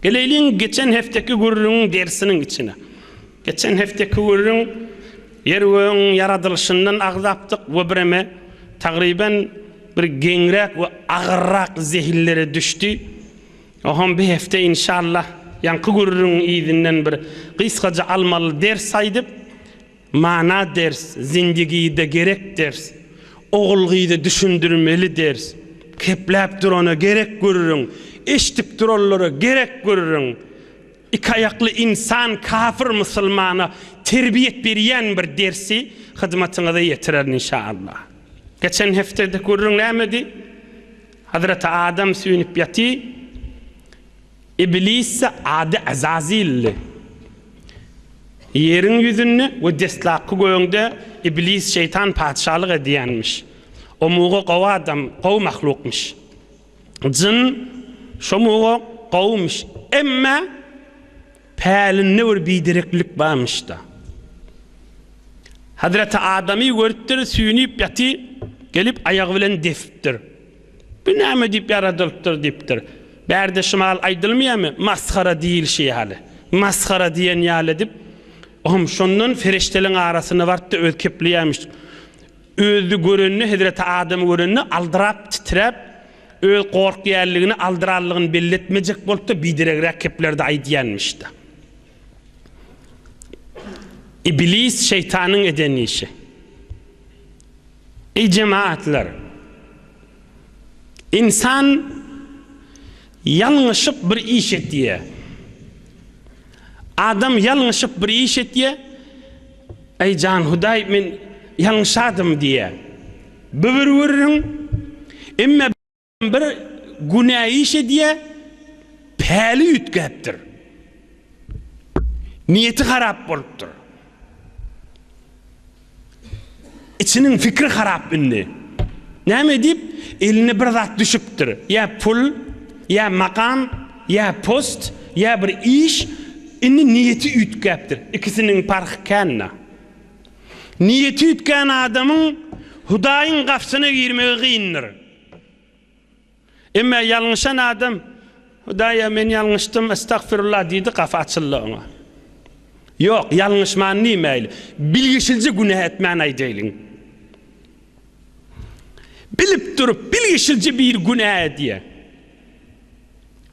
Geleýliň geçen hefteki gürrüňiň dersiniň içine. Geçen hefteki gürrüň ýer-gögüň ýaradylyşyndan agzapdyk we bireme tagryban bir geňräk we agyrrak zehinlere düşdi. Oham bu hefte inşallah ýaňky gürrüňiň yzyndan bir gysgaja almaly ders aýdyp, Mana ders, zindigide gerek ders, Ogul-gyza düşündirmeli ders, Kepläp durana gerek gürrüň, Eşdip duranlara gerek gürrüň. Iki aýakly ynsan kafir musulmana terbiýet berýän bir dersi hyzmatyňyza ýetirerin inşaallah. Geçen heftede gürrüň nämedi? Hazreti Adam süýnüp ýaty. Iblis-de ady Azazildi. Ýeriň ýüzünde we deslapky gögde Iblis şeýtan patyşalyk edýänmiş. Omuga gowy adam, gowy mahlukmyş. Jyn şomuga gowumyş. Emma pälinde bir bidereklilik barmyş-da. Hazreti Adamy görüpdir, süýnüp ýaty, gelip aýagy bilen depipdir. Bu näme diýip ýaradylypdyr diýipdir. Bärde şumal aýdylmaýarmy, masgara diýilşi ýaly. Masgara diýen ýaly edip, ohm şondan fereşteleň arasyna barypdy öz kepleýärmiş. Özi görende, hezreti Adamy görende aldyrap, titräp, öz gorkýanlygyny, aldyranlygyny belli etmejek bolupdy, bideregräk keplerdi aýdýanmyş-da. Iblis şeýtanyň eden işi. Eý jemaatlar! Ynsan ýalňyşyp bir iş etýär. Adam ýalňyşyp bir iş etýär. Eý jan Hudaý men ýalňyşadym diýýär. Bu bir gürrüň. Emma Bir günä iş edýär, päli üýtgäpdir. Niýeti harap bolupdyr. Içiniň fikri harap indi. Näme diýip, eline bir zat düşüpdir. Ýa pul, ýa makam, ýa post, ýa bir iş, indi niýeti üýtgäpdir. Ikisiniň parhy kän-dä. Niýeti üýtgän adamyň Hudaýyň gapysyna girmegi kyndyr. Emma ýalňyşan adam, Hudaýa men ýalňyşdym, estagfirullah diýdi, gapy açyldy oňa. Ýok, ýalňyşman diýmäýli. Bilgeşilje günä etmän aýdaýlyň. Bilip durup, bilgeşilje bir günä edýär.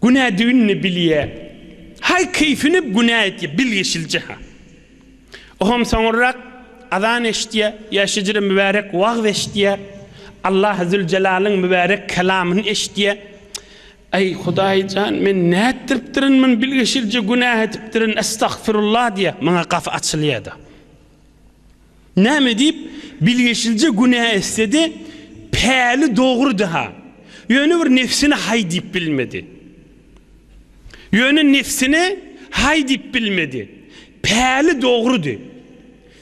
Günädigini bilýär. Haý keýfine günä etýär, bilgeşilje ha. Ohm soňurrak azan eşitýär, ýa şejere mübärek wagz eşitýär. Allah Züljelalyň mübärek kelamyny eşitýär. Eý Hudaý jan, men nätdiripdirin muny bilgeşilje günä edipdirin, estagfirullah diýýär. Muňa gapy açylýar-da. Näme diýip, bilgeşilje günä etse-de, päli dogrudy-ha. Ýöne bir nebsine haý diýip bilmedi. Ýöne nebsine haý diýip bilmedi. Päli dogrudy.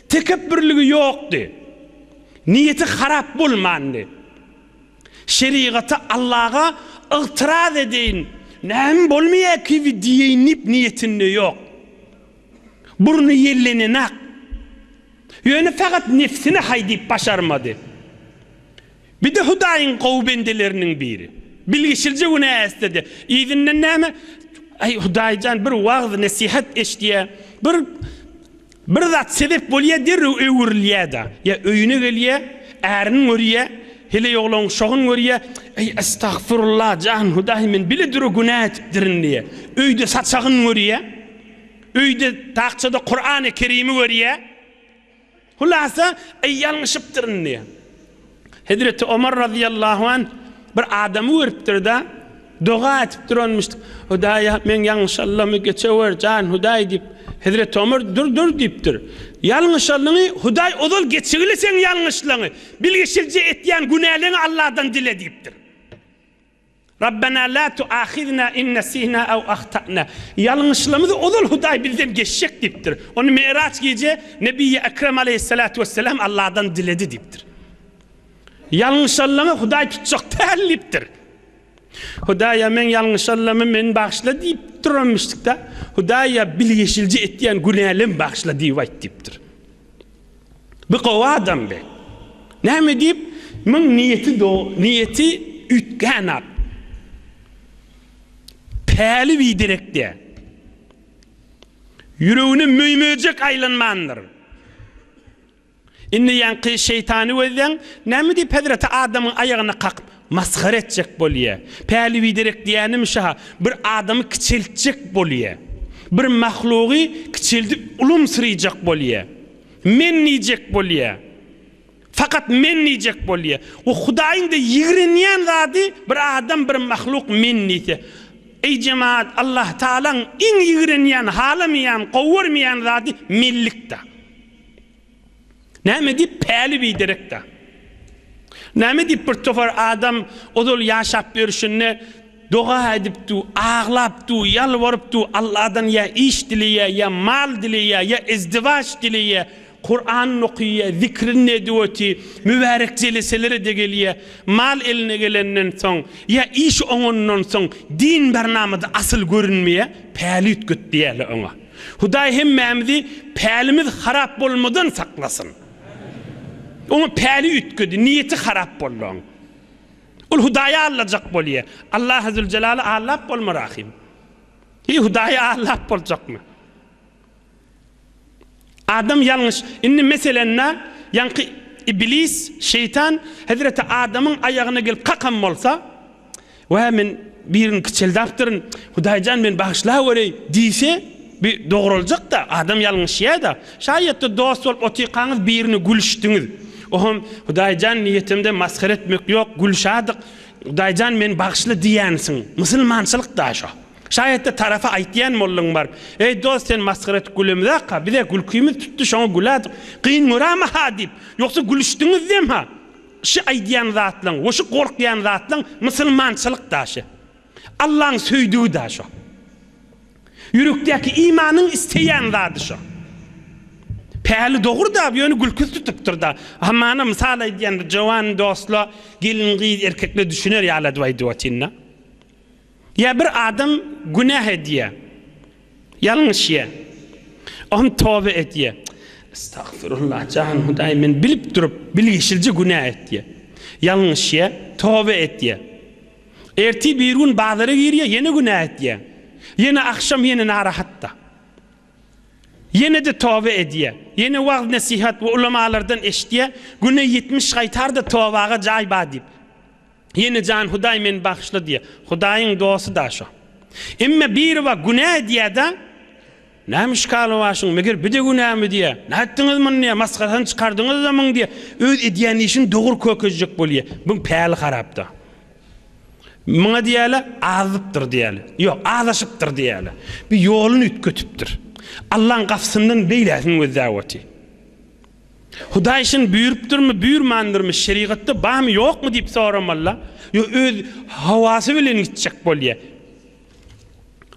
Tekepbürligi ýokdy. Niýeti harap bolmandy. Şerigata Allaga ygtyraz edeýin, näme bolmaýar kibi diýeýin diýip niýetinde ýok. Burny ýellenenak. Ýöne fakat nebsine haý diýip başarmady. Bir-de Hudaýyň gowy bendeleriniň biri. Bilgeşilje günä etse-de, yzyndan näme? Aý, Hudaýjan bir wagyz-nesihat eşidýär, bir bir zat sebep bolýar, derrew öwrülýär-de. Ýa öýüne gelýär, ärini görýär, heleý oglan uşagyny görýär, Eý, estagfirullah, jan Hudaý, men bile dura günä edipdirin diýýär. Öýde saçagyny görýär. Öýde tagçada Kurany Kerimi görýär. Hulasa, eý ýalňyşypdyryn diýýär. Hezreti Omar razyýallahu anh bir adamy görüpdir-de, doga edip duranmyş. Hudaýa, meň ýalňyşanlygymy geçewer, jan Hudaý diýip. Hezreti Omar dur, dur diýipdir. Ýalňyşanlygyňy Hudaý ozal geçigli seň ýalňyşlygyňy, bilgeşilje etýän günäleňi Allahdan dile diýipdir. Rabbena la tuahizna in nesina ew ahtana. Ýalňyşlarymyzy ozal Hudaý bizden geçjek diýipdir. Ony Miraç gije Nebiýi Ekrem aleýhissalatu wesselam Allahdan diledi diýipdir. Ýalňyşanlaryňy Hudaý tutjak däl diýipdir. Hudaýa meň ýalňyşanlarymy meni bagyşla diýip duranmyşdyk-da. Hudaýa bilgeşilje etýän günälerimi bagyşla diýip aýt diýipdir. Bu gowy adam be. Näme diýip, muň niýeti do, niýeti üýtgänok. Päli biderek dä. Ýüregine möý-möjek aýlanmandyr. Indi ýaňky şeýtany gözleň, näme diýip hezreti Adamyň aýagyna kakyp, masgara etjek bolýa. Päli biderek diýýänim şa, bir adamy kiçeltjek bolýa. Bir mahlugy kiçeldip ulumsyryjak bolýa. Men diýjek bolýa. Fakat men diýjek bolýa. We Hudaýyň-da ýigrenýän zady bir adam, bir mahluk men diýse. Eý jemaat, Allah Tagalaň iň ýigrenýän, halamaýan, gowy görmeýän zady menlikdir. Näme diýip päli biderekdir. Näme diýip bir topar adam ozal ýaşap ýörşünde doga edip du, aglap du, ýalbaryp du, Allahdan ýa iş dileýär, ýa mal dileýär, ýa izdiwaç dileýär, Kuranyny okyýar, zikrini edip otyr, mübärek jeleselere-de gelýär. Mal eline gelenden soň, ýa iş oňandan soň din barnamada asyl görünmeýär, päli üýtget diýýärler oňa. Hudaý hemmämizi pälimiz harap bolmadan saklasyn. Oňa päli üýtgedi, niýeti harap boldy oň. Ol Hudaýy aldajak bolýar. Allahy Züljelaly aldap bolmar ahym. Eý Hudaýy aldap boljakmy? Adam ýalňyş. Indi meselende ýaňky iblis, şeýtan hezreti Adamyň aýagyna gelip kakan bolsa, Wä men birini kiçeldapdyryn, Hudaýjan meni bagyşlawereý diýse, bi dogruljak-da, adam ýalňyşýa-da. Şaýatda dost bolup otyrkaňyz birine gülüşdiňiz. Ohm, Hudaýjan niýetimde masgara etmek ýok, gülşadyk, Hudaýjan meni bagyşla diýýänsiň. Musulmançylyk-da şo. Şaýatda tarapa aýtýan bolduň baryp. Eý dost sen masgara etip gülemizakka, bize gülkimiz tutdy şoňa gülädik. Kyn göräme-ha diýip. Ýogsa gülüşdiňizdem-ha. Şy aýdýan zatlaň we şu gorkýan zatlaň musulmançylyk da şy. Allaň söýdügi da şo. Ýürekdäki imanyň isleýän zady şo. Päli dogry da ýöne gülküsi tutupdyr da. Hamana mysal aýdýan bir jowan dostla gelin gyz erkekler düşüner ýaly edip aýdyp otyryn da. Ýa bir adam günäh edýär, ýalňyşýar. Ohm toba edýär. Estagfirullah, jan Hudaý men bilip durup, bilgeşilje günä etýär. Ýalňyşýar, toba edýär. Ertir bir gün bazara girýär, ýene günä edýär. Ýene agşam ýene narahatda. Ýene-de toba edýär. Ýene wagyz-nesihat we ulamalardan eşidýär, güne 70 gaýtar-da tobaga jaý bar diýip. Ýene jan Hudaý meni bagyşla diýýär. Hudaýyň dosty da şo. Emme biri bar günä edýär-de, Näme işgali bar şuň, meger bir-de günämi diýýär. Nätdiňiz muny diýýär, masgarasyny çykardyňyz-da muň diýýär. Öz edýän işini dogry kökezjek bolýar. Buň päli harap-da. Muňa diýýärler, azypdyr diýýärler. Ýok, azaşypdyr diýýärler. Bir ýoluny üýtgetipdir. Allaň gapysyndan beýläsini gözläp otyr. Hudaý şuny buýrupdyrmy, buýurmandyrmy, şerigatda barmy, ýokmy diýip soramalyda. Ýok, öz hawasy bilen gitjek bolýar.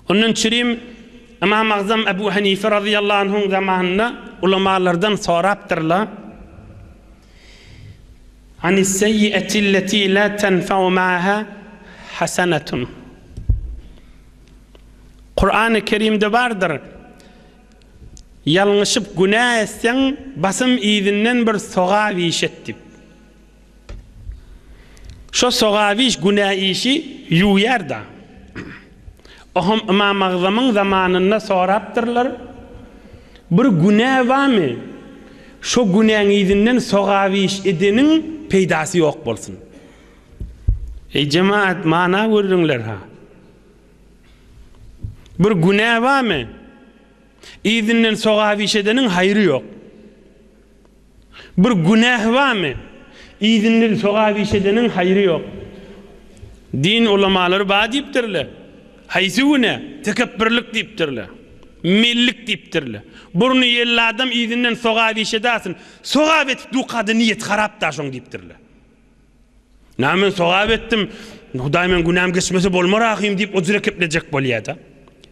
Ondan çürim Ymam Agzam Ebu Hanife razyýallahu anhuň zamanynda ulamalardan sorapdyrlar. Anis-seýýi'eti lleti la tenfa'u ma'aha hasanatun. Kurany Kerimde bardyr. Ýalňyşyp günä etseň, basym yzyndan bir sogap iş et diýip. Şo sogap iş günä işi ýuwýar-da. Ohm Ymam Agzamyň zamanynda sorapdyrlar, Bir günä barmy, şo günäň yzyndan sogap iş edeniň peýdasy ýok bolsun? Eý jemaat, mana gürrüňler-ha. Bir günä barmy? Yzyndan sogap iş edeniň haýry ýok. Bir günäh barmy? Yzyndan sogap iş edeniň haýry ýok. Din ulamalary bar diýipdirler. Haýsy günä? Tekepbirlik diýipdirler. Mellik diýipdirler. Burny ýelli adam yzyndan sogap iş edasyn. Sogap etip dukada niýeti harap da şoň diýipdirler. Näme men sogap etdim, Hudaý meň günäm geçmese bolmar ahym diýip o jüre keplejek bolýada.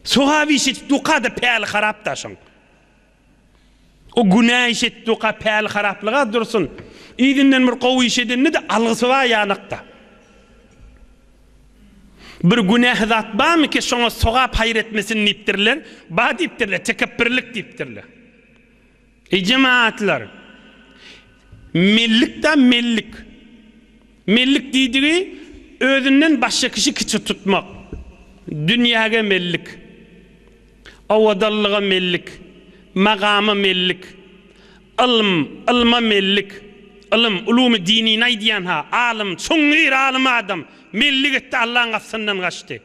Sogap iş edip duka-da päli harap da şoň. O günä iş edip duka päli haraplyga dursun. Yzyndan bir gowy iş edende-de algysy bar ýanakda. Bir günähi zat barmy ki şoňa sogap haýyr etmesin diýipdirler? Bar diýipdirler, tekepbirlik diýipdirler. Eý jemaatlar! Mellik-da mellik. Mellik diýdigi özünden başga kişi kiçi tutmak. Dünýäge mellik, owadanlyga mellik, magama mellik, ylm, ylma mellik, ylym, ulumy dinini aýdýan-ha, alym, çuňňur alym adam, mellik etdi, Allaň gapysyndan gaçdy.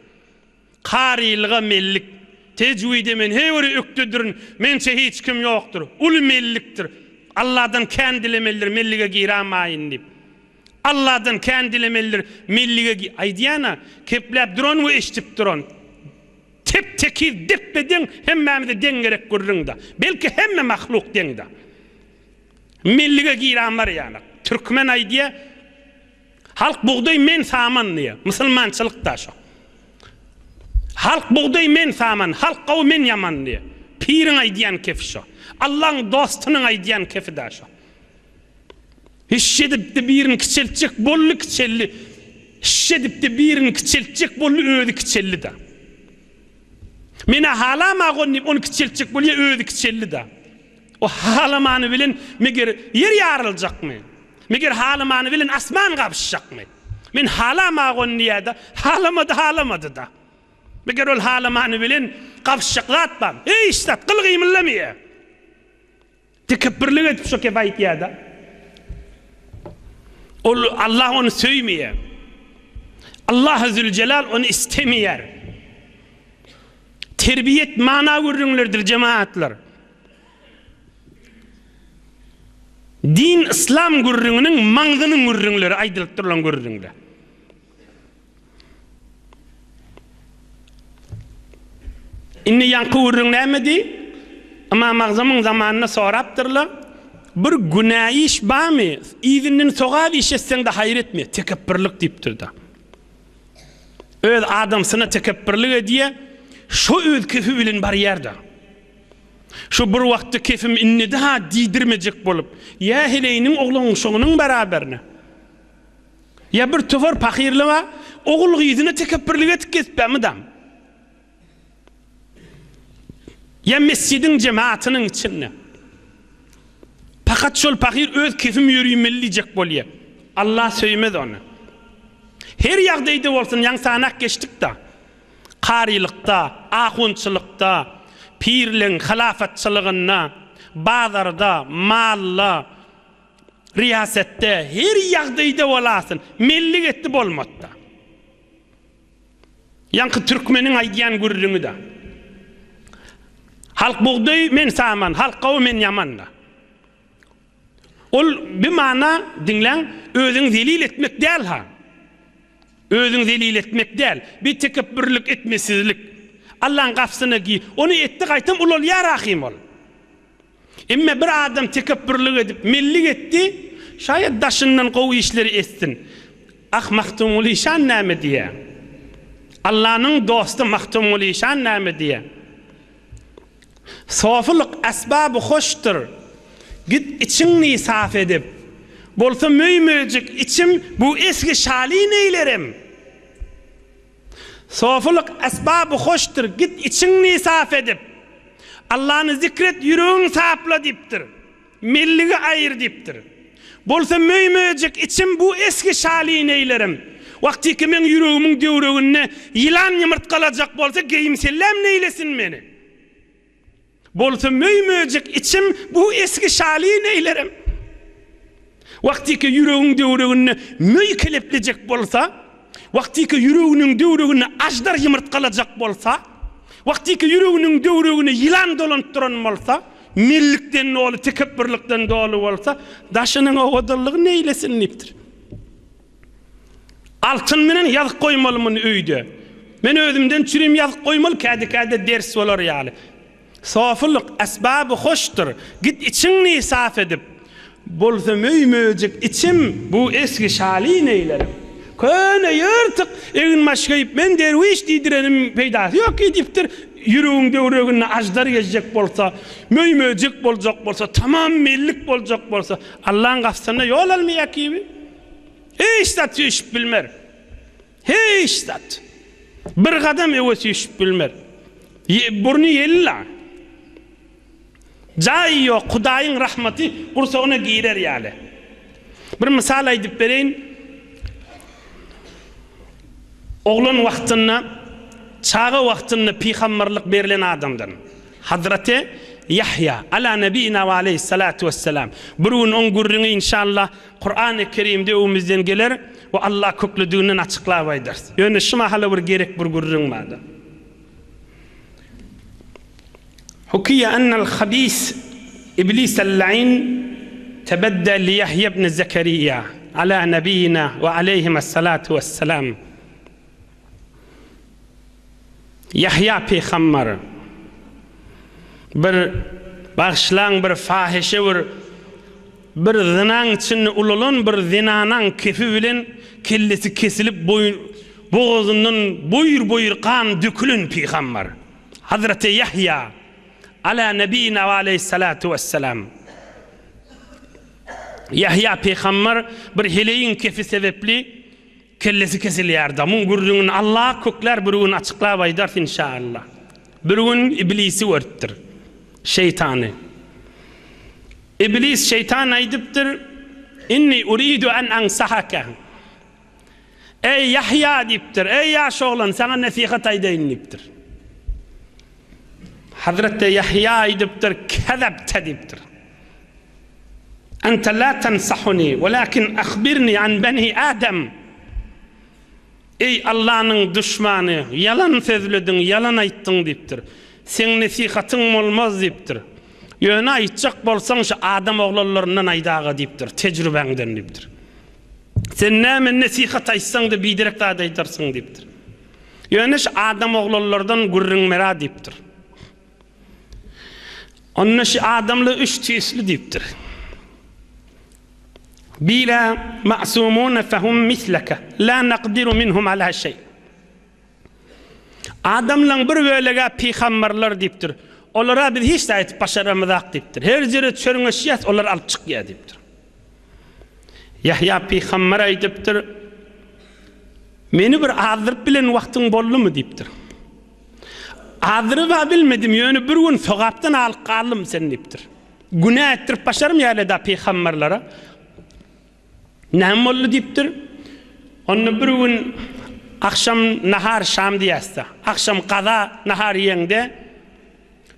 Karylyga mellik, tejwide men heý bir ökdedirin, mençe hiç kim ýokdur, uly mellikdir, Alladan kän dilemelidir, mellige giramaýyn diýip. Alladan kän dilemelidir, mellige gi, aýdýan-a, kepläp duran we eşidip duran. Tep-tekiz, depbe-deň, hemmämize deň gerek gürrüň-da. Belki hemme mahluk deň-da. Mellige giran barýanak. Türkmen aýdýa, Halk bugdaý men saman diýýär. Musulmançylyk-da şo. Halk bugdaý men saman, halk gowy men ýaman diýýär. Piriň aýdýan kefi şo. Allaň dostunyň aýdýan kefi-da şo. Şeýdip-de birini kiçeltjek boldy, kiçeldi. Şeýdip-de birini kiçeltjek boldy, özi kiçeldi-de. Men-ä halamag ony diýip, ony kiçeltjek bolýar, özi kiçeldi-de. O halamany bilen meger ýer ýaryljakmy? Meger halamany bilen asman gabşjakmy? Men halamag ony diýýär-de, halamady, halamady-da. Meger ol halamany bilen gabşjak zat barmy? Hiç zat, gyl gymyldamaýar. Tekepbirlik edip şo kep aýtýar-da. Ol Allah ony söýmeýär. Allah Züljelal ony istemeýär. Terbiýet mana gürrüňlerdir jemaatlar. Din yslam gürrüňiniň maňzynyň gürrüňleri aýdylyp durlan gürrüňler. Indi ýaňky gürrüň nämedi? Ymam Agzamyň zamanynda sorapdyrlar, Bir günä iş barmy? Yzyndan sogap iş etseň-de haýyr etme, tekepbirlik diýipdir-de. Öz adamsyna tekepbirlik edýär, şo öz kefi bilen barýar-da. Şo bir wagtda kefim innedi-ha diýdirmejek bolup, ýa heleýiniň oglan-uşagynyň beraberine. Ýa bir topar pahyrly bar, ogul-gyzyna tekepbirlik edip gezipä mydam. Ýa mesjidiň jemaatynyň içinde. Pakat şol pahyr öz kefim ýörimeli diýjek bolýa. Allah söýmez ony. Her ýagdaýda bolsun ýaňy sanak geçdik-da. Karylykda, ahunçylykda, pirligiň hylafatçylygynda, bazarda, malda, Riýasetde her ýagdaýda bolasyn, mellik etdi bolmatda. Ýaňky türkmeniň aýdýan gürrüňi-da. Halk bugdaý, men saman, halk gowy, men ýaman-da. Ol bir mana, diňläň, özüňi zelil etmek däl-ha. Özüňi zelil etmek däl, bir tekepbürlik etmesizlik. Allaň gapysyna gi, ony etdi gaýtam ulalýar ahym ol. Emme bir adam tekepbürlik edip, mellik etdi, şaýat daşyndan gowy işleri etsin. Ah, Magtymguly işan näme diýýär? Allanyň dosty Magtymguly işan näme diýýär? Sofulyk esbaby hoşdur, git içiňni saf edip. Bolsa möý-möjek içim bu esgi şaly neýlerem? Sofulyk esbaby hoşdur, git içiňni saf edip. Allany zikret, ýüregiň sapla diýipdir. Melligi aýyr diýipdir. Bolsa möý-möjek içim bu esgi şaly neýlerim. Wagtyky meň ýüregimiň döwreginde ýylan ýymyrtgalajak bolsa geýim-selläm neýlesin meni. Bolsa möý-möjek içim bu esgi şaly neýlerim. Wagtyky ýüregiň döwreginde möý keleplejek bolsa, wagtyky ýüreginiň döwreginde aždar ýymyrtgalajak bolsa, wagtyky ýüreginiň döwregine ýylan dolanyp duran bolsa, mellikden doly, tekepbirlikden doly bolsa, daşynyň owadanlygy neýlesin diýipdir. Altyn bilen ýazyp goýmaly muny öýde. Men özümden çürim ýazyp goýmaly kädi-käde ders bolar ýaly. Sofulyk esbaby hoşdur, git içiňni saf edip. Bolsa möý-möjek içim, bu esgi şaly neýlerim. Köne ýyrtyk eginbaş geýip men derwiş diýdirenim peýdasy ýok ki diýipdir. Ýüregiň döwreginde aždar gezjek bolsa, möý-möjek boljak bolsa, tamam mellik boljak bolsa, Allaň gapysynda ýol almaýar kibi. Hiç zat süýşüp bilmer. Hiç zat. Bir gadam öňe süýşüp bilmer. Burny ýelli-la. Jaýy ýok, Hudaýyň rahmaty gursagyna girer ýaly. Bir mysal aýdyp bereýin. Oglan wagtynda. çaga wagtynda pygamberlik berlen adamdan. Hazreti Ýahýa, ala nebina we aleýhissalatu wessalam. Bir gün oň gürrüňi inşallah Kurany Kerimde öwümizden geler we Allah köklediginden açyklap aýdarys. Ýöne şu mahala bir gerek bir gürrüň barda. Hukiýe ennel habis Iblis el-la'in tebedde li Ýahýa ibn Zekeriýa, ala nebina we aleýhimassalatu wessalam. Ýahýa pygamber bir bagyşlaň bir fahyşe bir bir zynaň içinde ulalan bir zenanaň kefi bilen kellesi kesilip boýun bogazyndan boýur boýur gan dökülen pygamber Hazreti Ýahýa ala nebina we aleýhissalatu wessalam Ýahýa pygamber bir heleýiň kefi sebepli Kellesi kesilýär-da. Muň gürrüňini Allah köklär bir gün açyklap aýdarys inşallah. Bir gün iblisi görüpdir. Şeýtany. Iblis şeýtan aýdypdyr, Inni uridu an ansahaka. Eý Ýahýa diýipdir, eý ýaş oglan saňa nesihat aýdaýyn diýipdir. Hazreti Ýahýa aýdypdyr, Kezebte diýipdir. Ente la tensahuni, welakin ahbirni an beni Adam. Eý Allanyň duşmany, ýalan sözlediň, ýalan aýtdyň diýipdir. Seň nesihatyň bolmaz diýipdir. Ýöne aýtjak bolsaň şu adam oglanlaryndan aýdaga diýipdir, tejrübäňden diýipdir. Sen näme nesihat aýtsaň-da biderek zat aýdarsyň diýipdir. Ýöne şu adam oglanlardan gürrüň bera diýipdir. Onda şu adamlar üç tüýsli diýipdir. Bira ma'sumuna fehum misleke la naqdiru minhum ala şeý. Adamlaň bir bölegi pygamberler diýipdir. Olara biz hiç zat aýdyp başaramyzak diýipdir. Her ýere çörňeşýäs, olar alyp çykýar diýipdir. Ýahýa pygamber aýdypdyr, Meni bir azdyryp bilen wagtyň boldumy diýipdir. Azdyryb-a bilmedim, ýöne bir gün sogapdan alyp galdym seni diýipdir. Günä etdirip başarmaýarlar-da pygamberlere. Näme boldy diýipdir. Onda bir gün agşam nahar şam diýäs-de, agşam gaza nahar iýeňde,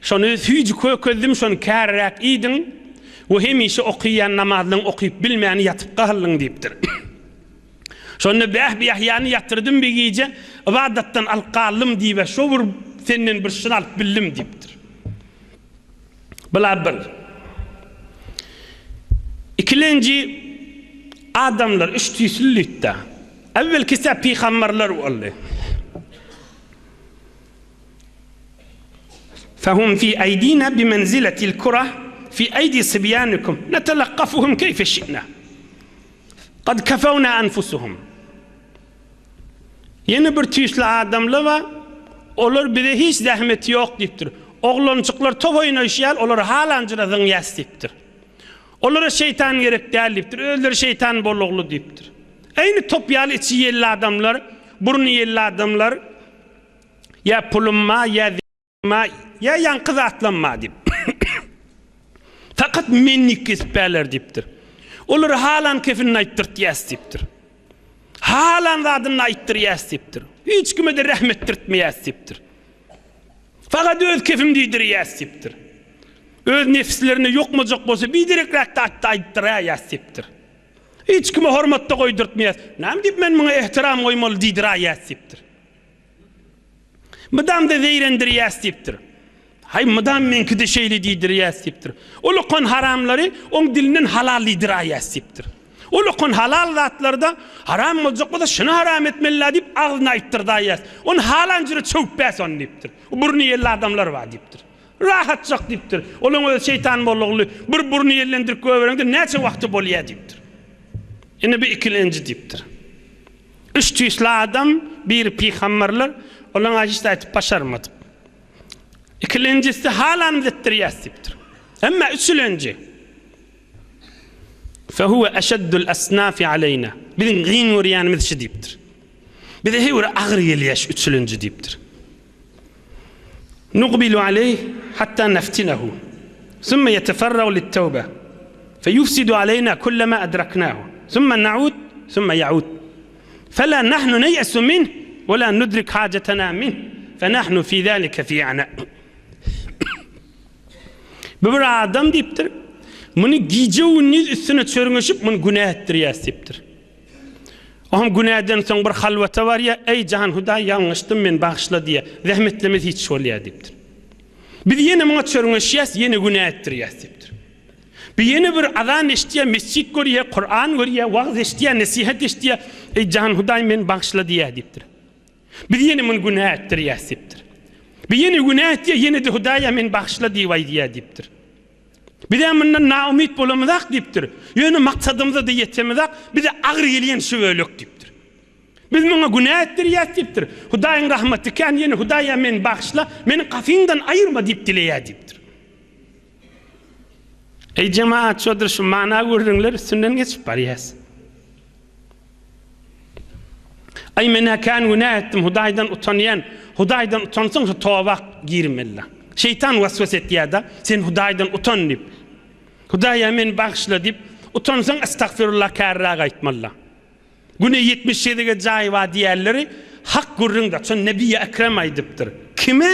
şony süýji kökezdim, şony käriräk iýdiň we hemişe okyýan namazlaryňy okyp bilmän ýatyp galdyň diýipdir. Şonda bäh bi Ýahýany ýatyrdym bir gije, ybadatdan alyp galdym diýibä şo bir senden bir şuny alyp bildim diýipdir. Bula bir. Ikilenji adamlar üç tüýsli diýipdi. Äwwelkisi pygamberler boldy. Fehum fi aýdina bimenziletil kura fi aýdi sibýanikum netelakkafuhum keýfe şi'na. Kad kefewna enfusuhum. Ýene bir tüýsli adamlar bar, olar bize hiç zähmeti ýok diýipdir. Oglanjyklar top oýnaýşy ýaly olary halanjyra zyňýas diýipdir. Olara şeýtan gerek däl diýipdir, özleri şeýtan bolugly diýipdir. Eýni top ýaly içi ýelli adamlar, burny ýelli adamlar ýa pulum bar, ýa Ma, ýa ýaňky zatlamma diýip. Fakat mennik kesip bärler diýipdir. Olary halan kefinini aýtdyrtýas diýipdir. Halan zadyny aýtdyrýas diýipdir. Hiç kime-de rähm etdirtmeýäs diýipdir. Fakat öz kefim diýdirýäs diýipdir. Öz nefslerine ýokmajak bolsa biderekräk zat aýtdyraýas diýipdir. Hiç kime hormat-da goýdurtmaýas. Näme diýip men muňa ehtiram goýmaly diýdiräýäs diýipdir. Mydam-da zeýrendirýäs diýipdir. Haý, mydam meňki-de şeýle diýdirýäs diýipdir. Ol okan haramlary oň dilinden halal diýdiräýäs diýipdir. Ol okan halal zatlary-da haram boljak bolsa şuny haram etmeli-dä diýip agzyna aýtdyrdaýýas. Ony halan jüre çöwüpbäs ony diýipdir. Burny ýelli adamlar bar diýipdir. Rahatjak diýipdir. Olaň özi şeýtan bolugly. Bir burny ýellendirip goýbereňde näçe wagty bolýa diýipdir. Ine bu ikilenji diýipdir. Üç tüýsli adam, biri pygamberler, olaňa hiç zat aýdyp başarmadyk. Ikilenjisi halanymyzy etdirýäs diýipdir. Emma üçülenji Fehuwe eşeddül esnafi aleýna. Biziň gyn görýänimiz şu diýipdir. Bize her bir agyr gelýär şu üçülenji diýipdir. Nukbilu aleýh hatta neftinehu. Sümme ýeteferragu littewbe. Feyufsidu aleýna kullema edreknahu. Sümme naud, sümme yaud. Fela nahnu neýesu minh we la nudrik hacetena minh. Fenahnu fi zalike fi ana. Bu bir adam diýipdir. Muny gije-gündiz üstüne çörňeşip, muny günä etdirýäs diýipdir. Oňam günäden soň bir halwata barýar, Eý, jan Hudaý, ýalňyşdym men, bagyşla diýýär. Zähmetlemez hiç bolýar diýipdir. Biz ýene muňa çörňeşýäs, ýene günä etdirýäs diýipdir. Bu ýene bir azan eşidýär, mesjit görýär, Kuran görýär, wagyz eşidýär, nesihat eşidýär, Eý, jan Hudaý, meni bagyşla diýýär diýipdir. Biz ýene muny günä etdirýäs diýipdir. Bu ýene günä etýär, ýene-de Hudaýa meni bagyşla diýip aýdýar diýipdir. Biz-ä mundan naumyt bolamyzak diýipdir. Ýöne maksadymyza-da ýetemizak, bize agyr gelýän şu bölek diýipdir. Biz muňa günä etdirýäs diýipdir. Hudaýyň rahmaty kän, ýene Hudaýa meni bagyşla, meni gapyňdan aýyrma diýip dileýär diýipdir. Eý jemaat şodur şu mana gürrüňler üstünden geçip barýas. Aý men-ä kän günä etdim, Hudaýdan utanýan. Hudaýdan utansaň şu toba girmeli. Şeýtan waswas etýär-de, sen Hudaýdan utan diýip. Hudaýa meni bagyşla diýip, utansaň estagfirullah kärräk aýtmaly. Güne 70 gezege jaý bar diýýärleri hak gürrüňdir. Şony Nebiýi Ekrem aýdypdyr. Kime?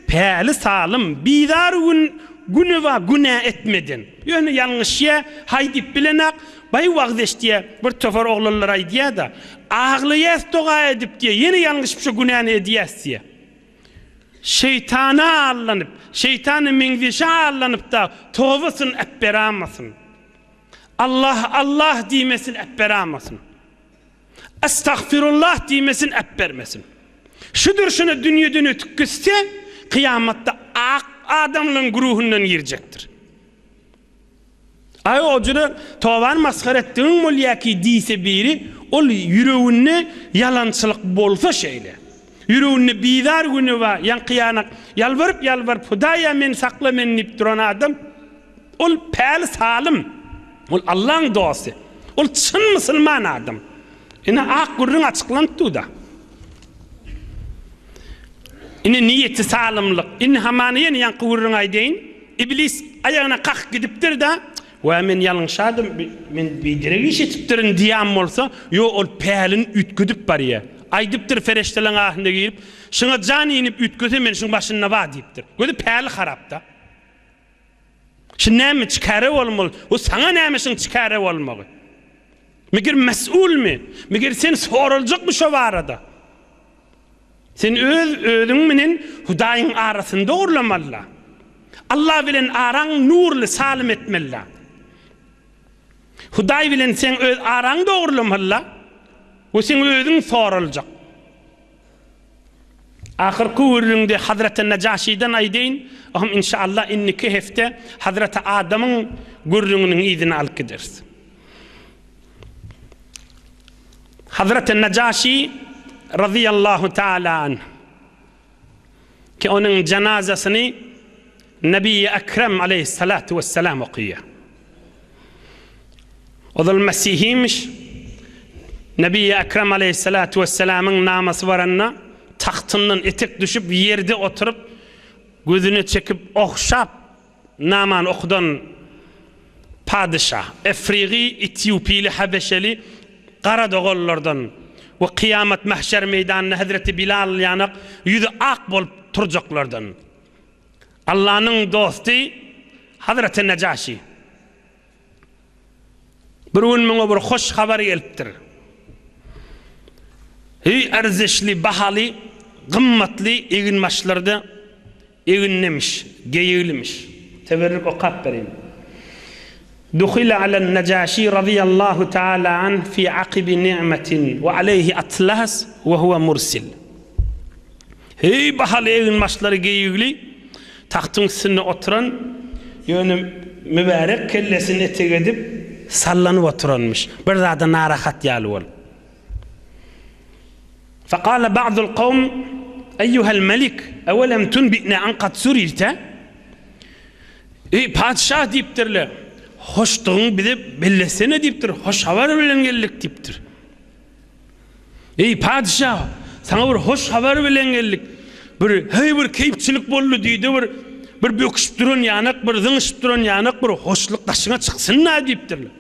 Päli salym, bizar gün güni bar günä etmeden. Ýöne ýalňyşýa, haý diýip bilenak, baý wagyz eşidýä, bir topar oglanlar aýdýa-da, aglaýas doga edip diýýä, ýene ýalňyşyp şo günäni edýäs diýýä. Şeýtana allanyp, şeýtana meňzeşe allanyp-da tobasyny äpberamasyn. Allah, Allah diýmesin äpberamasyn. Estagfirullah diýmesin äpbermesin. Şu durşuna dünýeden ötüp gitse, kyýamatda ak adamlaryň güruhyndan girjekdir. Aý o jüre tobany masgara etdigiň bolýa ki diýse biri, ol ýüreginde ýalançylyk bolsa şeýle. Ýüreginde bizar güni bar, ýaňky ýanak ýalbaryp ýalbaryp Hudaýa meni sakla meni diýip duran adam, Ol päli salym. Ol Allaň dosty. Ol çyn musulman adam. Ine ak gürrüň açyklanyp dur-da. Ine niýeti salymlyk. Indi hamana ýene ýaňky gürrüňi aýdaýyn. Iblis aýagyna kakyp gidipdir-de, Wä men ýalňyşadym, men biderek iş etipdirin diýen bolsa, ýok ol pälini üýtgedip barýar. Aýdypdyr fereşteleň arasynda girip, Şuňa jan inip üýtgese men şuň başynda bar diýipdir. Gözi päli harapda. Şu näme çikäre bolmaly? Bu saňa näme şuň çikäre bolmagy? Meger mesulmy? Meger sen soraljakmy şo barada? Sen öz özüň menen Hudaýyň arasyny dogurlamalyda. Allah bilen araň nurly salym etmelida. Hudaý bilen sen öz araň dogurlamalyda we sen özüň soraljak. Ahyrky gürrüňde Hazreti Nejaşydan aýdaýyn, ohm inşallah indiki hepde Hazreti Adamyň gürrüňiniň yzyny alyp gideris. Hazreti Nejaşy razyýallahu taala anh ki onuň janazasyny Nebi Ekrem aleyhissalatu vesselam okaýar. Ozal Mesihimiş. Nebi Ekrem aleyhissalatu vesselamyň namasy baranda tagtyndan etek düşüp ýerde oturyp gözüne çekip ogşap namany okudan padyşa, Efrigi, Etýupili, Habeşeli gara doganlardan we kyýamat mahşer meýdanynda Hezreti Bilal ýanak ýüzi ak bolup turjaklardan. Allanyň dosty Hazreti Nejaşi. Bir gün muňa bir hoş habar gelipdir. Heý, erzişli, bahaly, gymmatly eginbaşlarda egindemiş, geýiglimiş. Teberrük okap bereýin. Duhile alen Nejaşi razyýallahu taala anh fi akybi ni'metin we aleýhi atlas we huwe mursil. Heý, bahaly eginbaşlary geýigli, tagtyň üstünde oturan, ýöne mübärek kellesini etek edip, sallanyp oturanmyş, bir zada narahat ýaly bolup. Fekale ba'dul kawm, Eýýuhel melik, ewelem tunbi'ne an kad surirte? Eý, patyşah diýipdirler, hoşdugyňy bize bellesene diýipdir, hoş habar bilen geldik diýipdir. Eý, patyşa, saňa bir hoş habar bilen geldik. Bir, heý, bir keýpçilik boldy diýdi, bir, bir böküşip duran ýanak, bir zyňyşyp duran ýanak, bir hoşluk daşyňa çyksyn-da diýipdirler.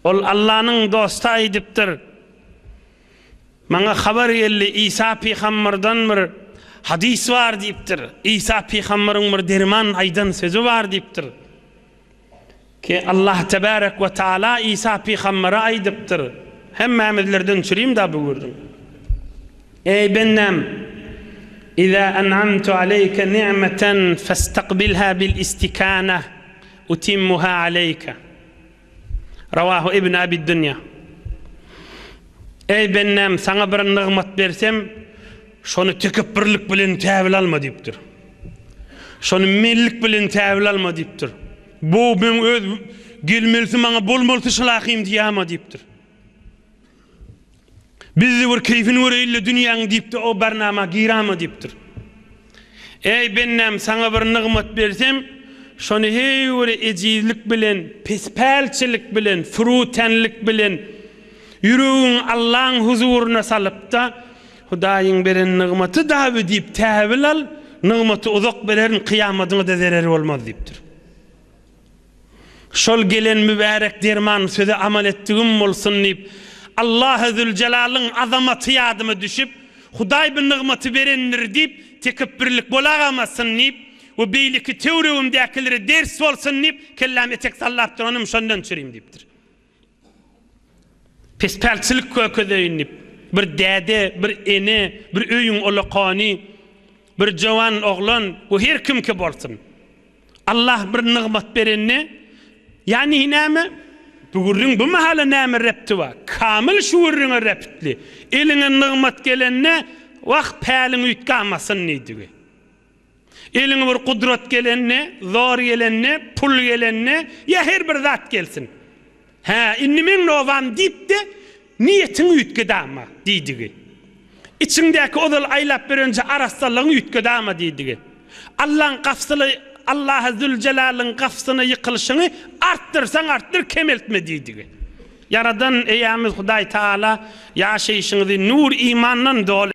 Ol Allanyň dosty aýdypdyr, Maňa habar geldi, Isa pygamberden bir. hadys bar diýipdir. Isa pygambaryň bir derman aýdan sözi bar diýipdir. Ki Allah tebarek we taala Isa pygambere aýdypdyr. Hemmämizlerden çürim-da bu gürrüň. Eý bendäm! Iza en'amtu aleýke ni'meten festaqbilha bil istikana utimmuha aleýke. Rawahu Ibn Abi Dunýa. Eý bendäm, saňa bir nygmat bersem, şony tekepbirlik bilen täwil alma diýipdir. Şony menlik bilen täwil alma diýipdir. Bu meň öz gelmelisi maňa bolmalysy şylahym diýýäma diýipdir. Bizde bir keýfini göreýinle dünýäň diýipdi o barnama girama diýipdir. Eý bendäm saňa bir nygmat bersem şony heý bir ejizlik bilen pespälçilik bilen furutänlik bilen ýüregiňi Allaň huzuryna salypda Hudaýyň beren nygmaty daby diýip täwil al nygmaty uzak bererin kyýamadyňada zereri bolmaz diýipdir. Şol gelen mübärek derman söze amal etdigim bolsun diýip, Allahy Züljelalyň azamaty ýadyma düşüp, Hudaý bu nygmaty berendir diýip, tekepbirlik bolagamazsyn diýip we beýleki töwregimdäkilere ders bolsun diýip, kelläm etek sallap duranym şondan çürim diýipdir. Pespälçilik kökezeýin diýip, bir däde, bir ene, bir öýüň ulakany, bir jowan oglan we her kimki bolsun. Allah bir nygmat berende, ýagny näme? Bu gürrüň bu mahala näme repti bar? Kamyl şu gürrüňe reptli. Eliňe nygmat gelende, wah, päliň üýtgamasyn diýdigi. Eliňe bir gudrat gelende, zor gelende, pul gelende, ýa her bir zat gelsin. Hä, indi meň nobam diýip-de, niýetiňi üýtgedama, diýdigi. Içiňdäki ozal aýlap berenje arassalygyňy üýtgedama, diýdigi. Allaň gapsyly, Allahy Züljelalyň gapsyna ýykylyşyňy artdyrsaň artdyr, kemeltme, diýdigi. Ýaradan Eýämiz Hudaý Tagala ýaşaýşyňyzy nur-imandan doly.